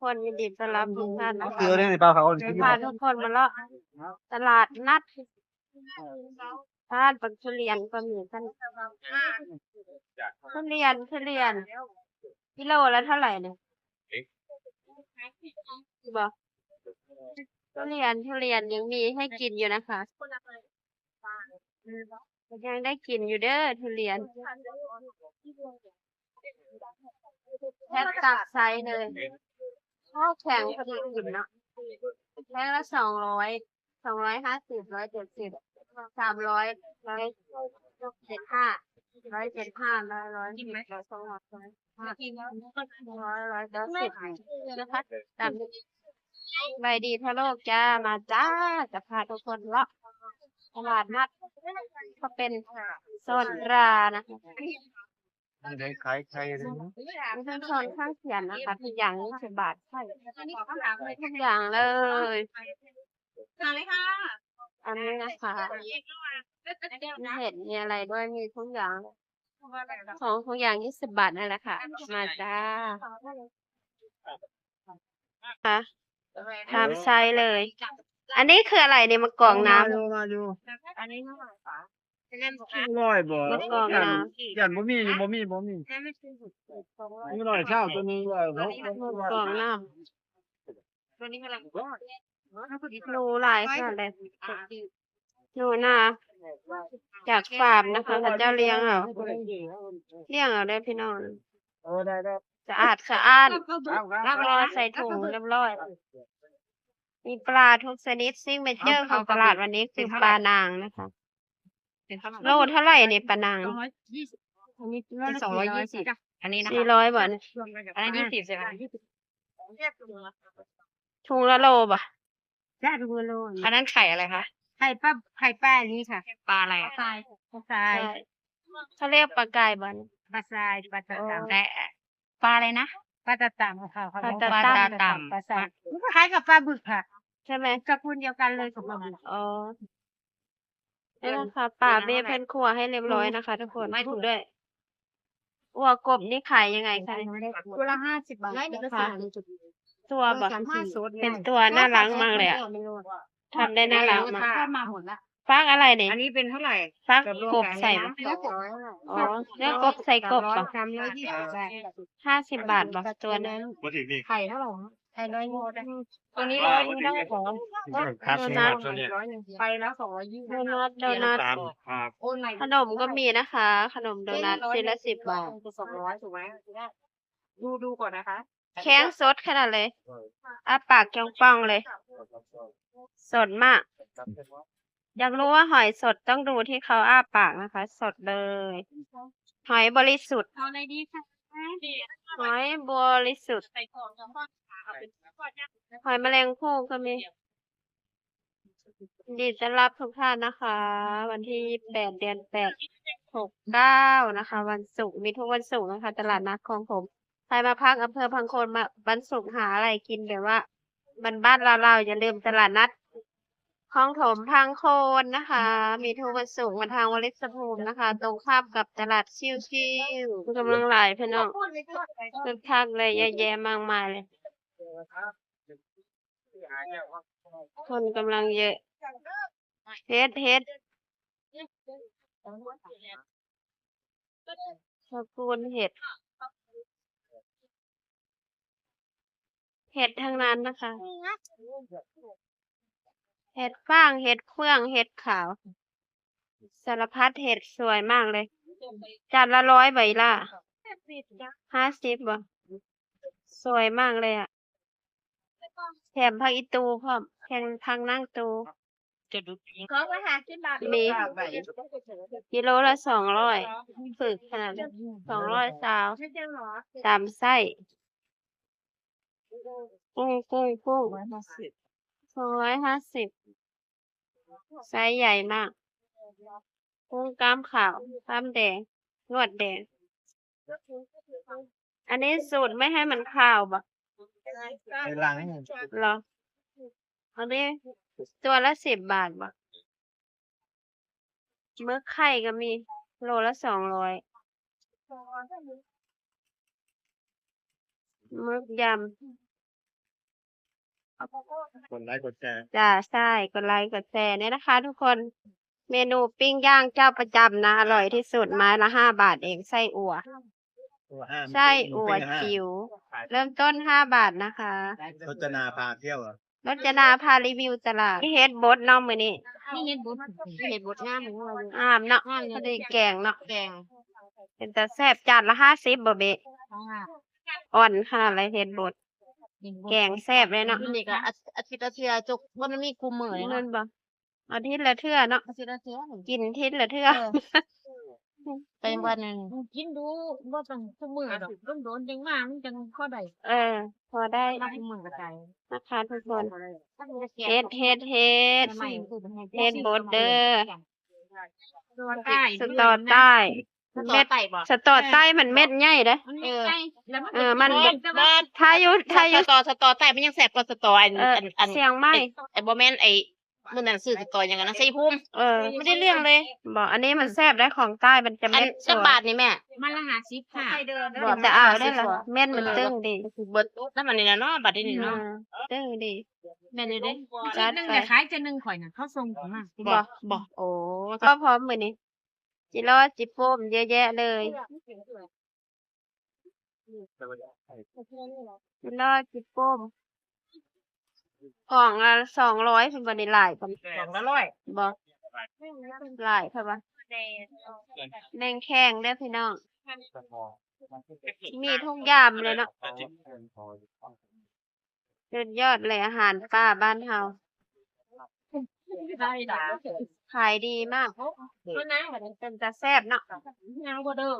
ຄົນ ຍິນດີຕ້ອນຮັບທຸກທ່ານນະຄະ. ເອົາເດ້ນີ້ ປາເຜົາ ເດີນພາທຸກຄົນມາເລາະຕະຫຼາດນັດ. ຕະຫຼາດບັກທຸລຽນກໍມີກັນ ທຸລຽນ ທຸລຽນ ກິໂລລະເທົ່າໃດນີ້? ບໍ່ ທຸລຽນ ທຸລຽນຍັງມີໃຫ້ກິນຢູ່ນະຄະ. ຍັງໄດ້ກິນຢູ່ເດີທຸລຽນ ແພັກຕາມໄຊເລີຍ. ໂອ້ ແຂງພໍດີກິນເນາະ. ແພັກລະສອງຮ້ອຍ ສອງຮ້ອຍຫ້າສິບ ຮ້ອຍເຈັດສິບ ສາມຮ້ອຍ ຮ້ອຍເຈັດສິບຫ້າ ຮ້ອຍເຈັດສິບຫ້າ ຮ້ອຍ ຮ້ອຍ ຮ້ອຍ ຮ້ອຍເກົ້າສິບນະຄະ. ສະບາຍດີທົ່ວໂລກຈ້າ ມາຈ້າ ຈະພາທຸກຄົນເລາະຕະຫຼາດນັດ ກໍເປັນໂຊນປານະຄະ. ມີໄດ້ຂາຍໄຂ່ເດ້ ມີທັງໂຊນເຄື່ອງຂຽນນະຄະ ທຸກຢ່າງຍີ່ສິບບາດ ທຸກຢ່າງເລີຍ. ມາເລີຍຄ່ະ ອັນນີ້ນະຄະ ມີເຫັດ ມີອະໄລດ້ວຍ ມີທຸກຢ່າງ ຂອງທຸກຢ່າງຍີ່ສິບບາດນັ້ນແຫຼະຄ່ະ. ມາຈ້າ ຄ່ະ ຕາມໄຊເລີຍ. ອັນນີ້ຄືອະໄລນີ້? ມາກອງນ້ຳ ມາຢູ່ ມາຢູ່ ອັນນີ້ເທົ່າໃດຄະ? ຮ້ອຍບໍ່? ມາກອງນ້ຳ ຢ້ານບໍ່ມີຢູ່ ບໍ່ມີ ບໍ່ມີ. ມີຮ້ອຍຊາວ ໂຕໜຶ່ງຮ້ອຍຫົກສິບ ມາກອງນ້ຳ. ໂລຫຼາຍຂະໜາດໃດ? ໂລນາ ຈາກຟາມນະຄະ ເຂົາເຈົ້າລ້ຽງເອົາ ລ້ຽງເອົາເດີພີ່ນ້ອງ. ເອີ ໄດ້ໆ ສະອາດສະອ້ານ ເອົາ ເອົາ ເອົາ ໃສ່ຖົງຮຽບຮ້ອຍ. ມີປາທຸກຊະນິດ. ຊິງເມເຈີຂອງຕະຫຼາດວັນນີ້ຄືປານາງນະຄະ. ໂລເທົ່າໃດນີ້ປານາງ? ສອງຮ້ອຍ ອັນນີ້ສອງຮ້ອຍ ສີ່ຮ້ອຍ ສີ່ຮ້ອຍ ອັນນີ້ນະຄະ ສີ່ຮ້ອຍບໍ່? ອັນນັ້ນ ອ່າ ຍີ່ສິບໃຊ່ໄໝ? ຖົງລະໂລບໍ່? ຈ້າ ຖົງລະໂລ. ອັນນັ້ນໄຂ່ອະໄລຄະ? ໄຂ່ປາ ໄຂ່ປາອັນນີ້ຄ່ະ. ປາອະໄລ? ປາຊາຍ ປາຊາຍ ເຂົາຮຽກປາກາຍບໍ່? ປາຊາຍ ປາຕາຕຳ. ອໍ ແຕ່ ປາອະໄລນະ? ປາຕາຕຳ ເຂົາ ເຂົາ ປາຕາຕຳ ປາຕາຕຳ ປາຊາຍ ມັນຄ້າຍກັບປາບຶກຄ່ະ ໃຊ່ໄໝ? ຕະກູນດຽວກັນເລີຍກັບປາບຶກ. ອໍ ນີ້ນະຄະ ປາແມ່ເພິ່ນຂົ້ວໃຫ້ຮຽບຮ້ອຍນະຄະທຸກຄົນ. ຖົງດ້ວຍ. ອົວກົບນີ້ຂາຍຍັງໄງຄະ? ຕົວລະຫ້າສິບບາດ. ຕົວບໍ່? ເປັນຕົວ ໜ້າລັກມາກເລີຍອະ ທຳໄດ້ໜ້າລັກມາກ. ຝາກອະໄລນີ້? ອັນນີ້ເປັນເທົ່າໃດ? ຝາກກົບໃສ່ບໍ່? ອໍ ເນື້ອກົບໃສ່ກົບບໍ່? ຫ້າສິບບາດບໍ່ຕົວໜຶ່ງ? ໄຂ່ເທົ່າໃດ? ໄຂ່ຮ້ອຍ ໂຕນີ້ຮ້ອຍໜຶ່ງໄດ້ບໍ່? ໄປແລ້ວສອງຮ້ອຍ ໂດນັດ ໂດນັດ ຂະໜົມກໍມີນະຄະ ຂະໜົມໂດນັດ ຊິ້ນລະສິບບາດ. ສອງຮ້ອຍ ຖືກໄໝ? ດູ ດູກ່ອນນະຄະ. ແຂງສົດຂະໜາດເລີຍ ອ້າປາກກວ້າງໆເລີຍ ສົດມາກ. ຢາກຮູ້ວ່າຫອຍສົດຕ້ອງດູທີ່ເຂົາອ້າປາກນະຄະ ສົດເລີຍ. ຫອຍບໍລິສຸດ ຫອຍບໍລິສຸດ ຫອຍມະແລງພູ່ກໍມີ. ຍິນດີຕ້ອນຮັບທຸກທ່ານນະຄະ ວັນທີຊາວແປດ ເດືອນແປດ ຫົກເກົ້ານະຄະ ວັນສຸກ ມີທຸກວັນສຸກນະຄະ ຕະຫຼາດນັດຄອງຖົມ. ໃຜມາພັກອຳເພີພັງໂຂນ ມາວັນສຸກຫາອະໄລກິນແບບວ່າບ້ານໆລາວໆ ຢ່າລືມຕະຫຼາດນັດຄອງຖົມພັງໂຂນນະຄະ ມີທຸກວັນສຸກ ມາທາງວາລິດສະພູມນະຄະ ຕົງຂ້າມກັບຕະຫຼາດຊິວໆ. ຄົນກຳລັງຫຼາຍພີ່ນ້ອງ ຄຶກຄັກເລີຍ ເຍາະແຍະມາກມາຍເລີຍ. ຄົນກຳລັງເຍາະ. ເຫັດ ເຫັດ ຕະກູນເຫັດ ເຫັດທັງນັ້ນນະຄະ ເຫັດຟາງ ເຫັດເຟືອງ ເຫັດຂາວ ສາລະພັດເຫັດ ສວຍມາກເລີຍ. ຈານລະຮ້ອຍບໍ່ອີ່ຫຼ້າ? ຫ້າສິບບໍ່? ສວຍມາກເລີຍອະ ແຖມຜັກອີ່ຕູພ້ອມ ແຖມຜັກນາງຕູ. ມີກິໂລລະສອງຮ້ອຍ ຖືກຂະໜາດ ສອງຮ້ອຍຊາວ ຕາມໄຊ. ກຸ້ງ ກຸ້ງ ກຸ້ງ ສອງຮ້ອຍຫ້າສິບ ໄຊໃຫຍ່ມາກ. ກຸ້ງກ້າມຂາວ ກ້າມແດງ ໜວດແດງ. ອັນນີ້ສູດໄມ່ໃຫ້ມັນຂາວບໍ່? ໄປລ້າງໃຫ້ມັນ. ເຫລາະ? ອັນນີ້ຕົວລະສິບບາດບໍ່? ໝຶກໄຂ່ກໍມີ ໂລລະສອງຮ້ອຍ. ໝຶກຢຳ ກົດໄລກົດແຊ. ຈ້າ ໃຊ່ ກົດໄລກົດແຊນີ້ນະຄະທຸກຄົນ. ເມນູປີ້ງຍ່າງເຈົ້າປະຈຳນະ ອະລ່ອຍທີ່ສຸດ ໄມ້ລະຫ້າບາດເອງ ໄສ້ອົ່ວ ໂອ້ ຫ້າ ໄສ້ອົ່ວຈິ໋ວ ເລີ່ມຕົ້ນຫ້າບາດນະຄະ. ລົດຈະນາພາທ່ຽວ ລົດຈະນາພາຣີວິວຕະຫຼາດ. ມີເຫັດບົດເນາະມື້ນີ້ ມີເຫັດບົດ ມີເຫັດບົດງາມ ງາມເນາະ ງາມເນາະ ພໍດີແກງເນາະ ແກງ ເປັນຕາແຊບ. ຈານລະຫ້າສິບບໍ່ເບະ? ອ່ອນຂະໜາດເລີຍເຫັດບົດ ແກງແຊບເລີຍເນາະ. ນີ້ກະອາທິດລະເທື່ອ ຈົກ ບໍ່ໄດ້ມີຄູ່ມື້ເລີຍເນາະ ແມ່ນບໍ່? ອາທິດລະເທື່ອເນາະ ອາທິດລະເທື່ອ ກິນທິດລະເທື່ອ ເອີ ໄປວັນໜຶ່ງ ກິນດູ ບໍ່ຕ້ອງທຸກມື້ດອກ ດົນໆຈັ່ງມາ ມັນຈັ່ງພໍໄດ້ ເອີ ພໍໄດ້ ມາທຸກມື້ກະໄດ້ນະຄະທຸກຄົນ. ເຫັດ ເຫັດ ເຫັດ ເຫັດບົດເດີ ສະຕໍໃຕ້ ເມັດ ສະຕໍໃຕ້ມັນເມັດໃຫຍ່ເດ້ ເອີ ເອີ ມັນ ແຕ່ວ່າ ຖ້າຢູ່ ຖ້າຢູ່ ສະຕໍ ສະຕໍໃຕ້ມັນຍັງແຊບກວ່າສະຕໍອັນ ເອີ ອັນ ອັນ ຊຽງໃໝ່ ໄອ້ ບໍ່ແມ່ນ ໄອ້ ມື້ນັ້ນຊື້ສະຕໍຫຍັງຫັ້ນນະ ໄຊຍະພູມ ເອີ ບໍ່ໄດ້ເລື່ອງເລີຍ. ບໍ່ ອັນນີ້ມັນແຊບໄດ໋ ຂອງໃຕ້ມັນຈະເມັດ ອັນຈັກບາດນີ້ແມ່? ໄມ້ລະຫ້າສິບຄ່ະ ບໍ່ ແຕ່ເອົາໄດ້ລະ ເມັດມັນຕຶ້ງດີ ເບິດນຳອັນນີ້ລະເນາະ ບາດນີ້ເນາະ ເອີ ຕຶ້ງດີ ແມ່ນຢູ່ເດ້. ຈັດໄປ ຂາຍເທື່ອໜຶ່ງຂ້ອຍນະ ເຂົາສົ່ງເຂົ້າມາ ບໍ່ ບໍ່ ໂອ້ ກໍພ້ອມມື້ນີ້ ຈິລໍຈິໂປ້ມເຍອະແຍະເລີຍ ຈິລໍຈິໂປ້ມ ກ່ອງລະສອງຮ້ອຍພຸ້ນບໍ່ນີ້ ຫຼາຍປານ ສອງຮ້ອຍ ບໍ່ ຫຼາຍເທົ່າວ່າ ແໜງແຂງເດີພີ່ນ້ອງ ມີທຸກຢ່າງເລີຍເນາະ. ສຸດຍອດເລີຍ ອາຫານປ່າບ້ານເຮົາ ຂາຍດີມາກ ເປັນຕາແຊບເນາະ ໜາວບໍ່ເດີ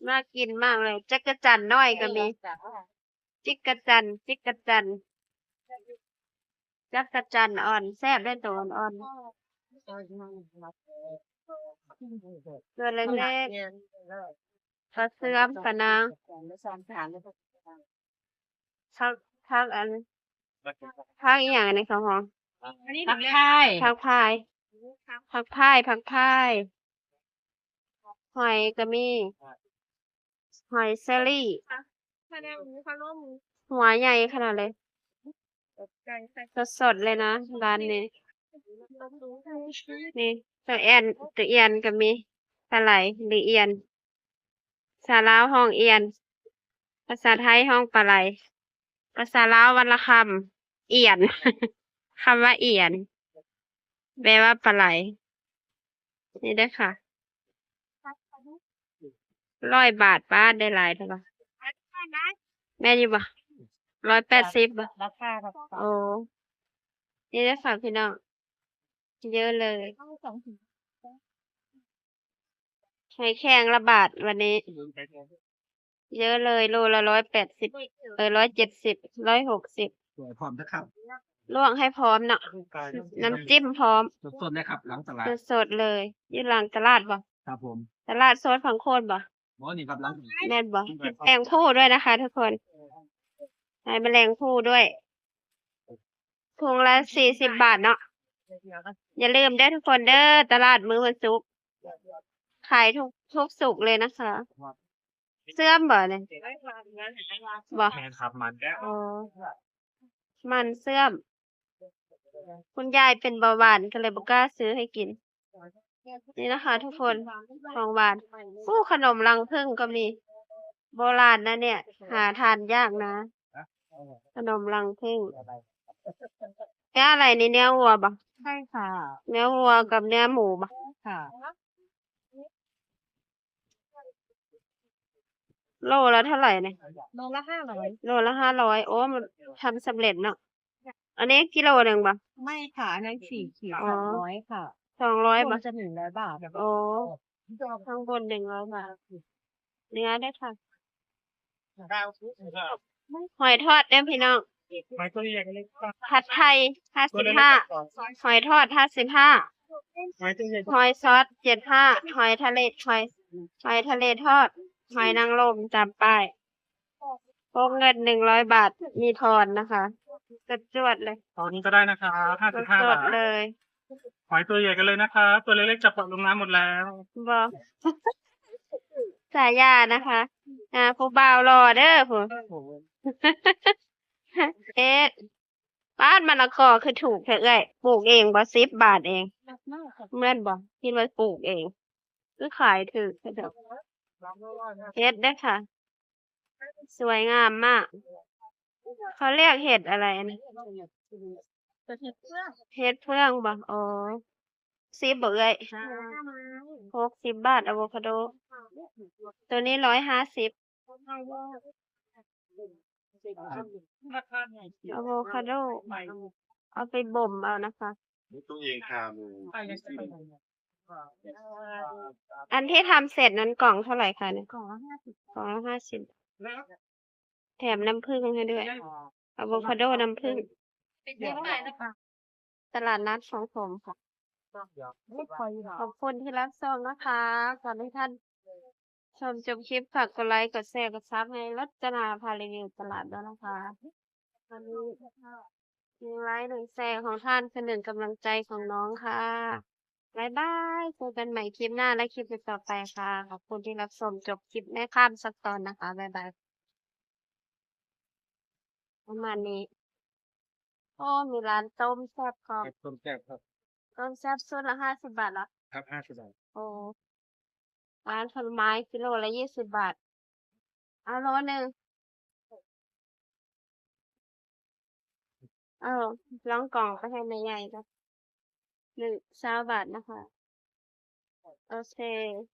ໜ້າກິນມາກເລີຍ. ຈັກກະຈັນນ້ອຍກະມີ ຈິກກະຈັນ ຈິກກະຈັນ ຈັກກະຈັນອ່ອນ ແຊບເດ້ ໂຕອ່ອນໆ ຕົວເລັກໆ ປາເຊື່ອມ ປານາງ ຜັກ ຜັກອັນ ຜັກອີ່ຫຍັງອັນນີ້ ເຂົາຮ້ອງ ຜັກພາຍ ຜັກພາຍ ຜັກພາຍ ຜັກພາຍ ຫອຍກະມີ ຫອຍເຊີຣີ ຫົວໃຫຍ່ຂະໜາດເລີຍ ສົດໆເລີຍນະ ຮ້ານນີ້ ນີ້ ໂຕແອ່ນ ໂຕອຽນກະມີ ປາໄຫຼ ຫຼື ອຽນ ພາສາລາວຮ້ອງອຽນ ພາສາໄທຮ້ອງປາໄຫຼ ພາສາລາວວັນລະຄຳ ອຽນ ຄຳວ່າອຽນ ແປວ່າປາໄຫຼ ນີ້ເດີຄ່ະ ຮ້ອຍບາດ ປາດ ໄດ້ຫຼາຍແທ້ວະ ແມ່ນຢູ່ບໍ່? ຮ້ອຍແປດສິບບໍ່? ລາຄາ ໂອ້ ນີ້ເດີຄ່ະພີ່ນ້ອງ ເຍອະເລີຍ ຫອຍແຄງລະບາດ ວັນນີ້ ເຍອະເລີຍ ໂລລະຮ້ອຍແປດສິບ ເອີ ຮ້ອຍເຈັດສິບ ຮ້ອຍຫົກສິບ ລວກໃຫ້ພ້ອມເນາະ ນ້ຳຈິ້ມພ້ອມ ສົດໆເລີຍຄັບ ຫຼັງຕະຫຼາດ ສົດໆເລີຍ ຢູ່ຫຼັງຕະຫຼາດບໍ່? ຄັບຜົມ ຕະຫຼາດໂຊນຝັ່ງໂຂນບໍ່? ບໍ່ ນີ້ຄັບ ຫຼັງ ແມ່ນບໍ່? ແມງພູດ້ວຍນະຄະທຸກຄົນ ໃຫ້ແມງພູດ້ວຍ ຖົງລະສີ່ສິບບາດເນາະ ຢ່າລືມເດີທຸກຄົນເດີ ຕະຫຼາດມື້ວັນສຸກ ຂາຍທຸກ ທຸກສຸກເລີຍນະຄະ. ເຊື່ອມບໍ່ນີ້? ບໍ່ ແມ່ນຄັບ ມັນແກ້ວ ໂອ້ ມັນເຊື່ອມ ຄຸນຍາຍເປັນເບົາຫວານ ກະເລີຍບໍ່ກ້າຊື້ໃຫ້ກິນ. ນີ້ນະຄະທຸກຄົນ ຂອງຫວານ ໂອ້ ຂະໜົມລັງເຜິ້ງກະມີ ໂບລານນະເນຍ ຫາທານຍາກນະ ຂະໜົມລັງເຜິ້ງ. ແລ້ວອະໄລນີ້ ເນື້ອວັວບໍ່? ໃຊ່ຄ່ະ ເນື້ອວັວກັບເນື້ອໝູບໍ່? ໃຊ່ຄ່ະ. ໂລລະເທົ່າໃດນີ້? ໂລລະຫ້າຮ້ອຍ ໂລລະຫ້າຮ້ອຍ ໂອ້ ມັນທຳສຳເລັດເນາະ. ອັນນີ້ກິໂລໜຶ່ງບໍ່? ໄມ່ຄ່ະ ອັນນັ້ນສີ່ຂີດ ອໍ ສອງຮ້ອຍຄ່ະ ສອງຮ້ອຍບໍ່? ຈະໜຶ່ງຮ້ອຍບາດ ໂອ້ ຂ້າງບົນໜຶ່ງຮ້ອຍບາດ ເນື້ອເດີຄ່ະ. ຫອຍທອດເດີພີ່ນ້ອງ ຫອຍຕົວໃຫຍ່ ຜັດໄທຫ້າສິບຫ້າ ຫອຍທອດຫ້າສິບຫ້າ ຫອຍຕົວໃຫຍ່ ຫອຍຊອດເຈັດສິບຫ້າ ຫອຍທະເລ ຫອຍ ຫອຍທະເລທອດ ຫອຍນາງລົມຕາມປ້າຍ ໂປະເງິນໜຶ່ງຮ້ອຍບາດ ມີທອນນະຄະ ຈວດໆເລີຍ ໂຕນີ້ກະໄດ້ນະຄະ ຫ້າສິບຫ້າບາດ ສົດໆເລີຍ. ຫອຍຕົວໃຫຍ່ກັນເລີຍນະຄະ ຕົວເລັກໆຈະປ່ອຍລົງນ້ຳໝົດແລ້ວ ບໍ່ ສາຍານະຄະ ອ່າ ຜູ້ບ່າວຫຼໍ່ເດີ ຜູ້ ເອະ ປາດ ມະລະກອຄືຖືກແທ້ເອື້ອຍ ປູກເອງບໍ່? ສິບບາດເອງ ແມ່ນບໍ່? ຄິດວ່າປູກເອງ ຄືຂາຍຖືກແທ້. ເຫັດເດ້ຄ່ະ ສວຍງາມມາກ. ເຂົາຮຽກເຫັດອະໄລອັນນີ້? ເຫັດເຟືອງບໍ່? ອໍ ສິບບໍ່ເອື້ອຍ? ຫົກສິບບາດ. ອາໂວຄາໂດ ໂຕນີ້ຮ້ອຍຫ້າສິບ. ອາໂວຄາໂດ ເອົາໄປບົ່ມເອົານະຄະ. ອັນທີ່ທຳເສັດນັ້ນກ່ອງເທົ່າໃດຄະນີ້? ກ່ອງລະຫ້າສິບ ແຖມນ້ຳຜຶ້ງໃຫ້ດ້ວຍ ອາໂວຄາໂດນ້ຳຜຶ້ງ. ຕະຫຼາດນັດຂອງຜົມຄ່ະ. ຂອບຄຸນທີ່ຮັບຊົມນະຄະ. ກ່ອນທີ່ທ່ານ ຊົມຈົບຄລິບ ຝາກກົດໄລ ກົດແຊ ກົດຊັບໃຫ້ລັດຈະນາພາຣີວິວຕະຫຼາດດ້ວຍນະຄະ. ວັນນີ້ໜຶ່ງໄລຄ໌ ໜຶ່ງແຊຂອງທ່ານ ຄືໜຶ່ງກຳລັງໃຈຂອງນ້ອງຄ່ະ. ບາຍບາຍ ເຈີກັນໃໝ່ຄລິບໜ້າ ແລະ ຄລິບຕໍ່ໄປຄ່ະ. ຂອບຄຸນທີ່ຮັບຊົມຈົບຄລິບແມ່ຂ້າມສັກຕອນນະຄະ. ບາຍບາຍ. ປະມານນີ້. ໂອ້ ມີຮ້ານຕົ້ມແຊບພ້ອມ. ຕົ້ມແຊບຄັບ ຕົ້ມແຊບຊຸດລະຫ້າສິບບາດເນາະ. ຄັບ ຫ້າສິບບາດ. ໂອ້ ຮ້ານຜົນໄມ້ກິໂລລະຊາວບາດ. ເອົາໂລໜຶ່ງ. ເອີ ລອງກອງໄປໃຫ້ແມ່ໃຫຍ່ກ່ອນ. ໜຶ່ງ ຊາວບາດນະຄະ. ໂອເຄ.